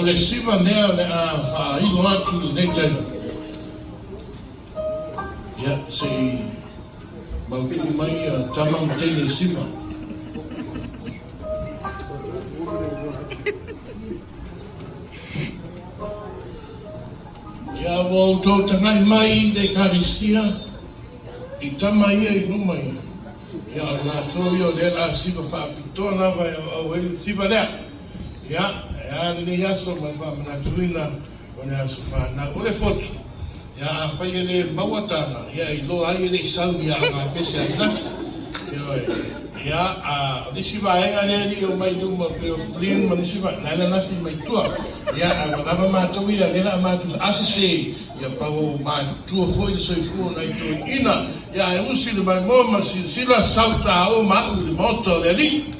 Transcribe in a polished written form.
le siva lea o le a faailo atu i lenei taimi. Ia, se i mautu mai ia tama ma teine i siva. Ia, ua outou tagai mai i le Ekalesia, i tama ia i luma ia. Ia, o latou ia o lea o le a siva faapitoa lava e auau ai le siva lea. Ia, e a lenei aso ma le faamanatuina o le aso fanau o le fotu. Ia, afai e le maua tala, ia e iloa ai e le i sau ni aoga pese ananafi. Ioe. Ia, a o nisi vaega lea e le i omai i luma pei o Flynn ma nisi vaega, la e nanafi mai tua. Ia, ae ua lava matou ia, lea o le a matou a sese, ia pau ua matutua foi le soifua o nai toeaiina. Ia, ae usi le maimoa ma le silasila, sau ta o ma au i le maota o le Alii.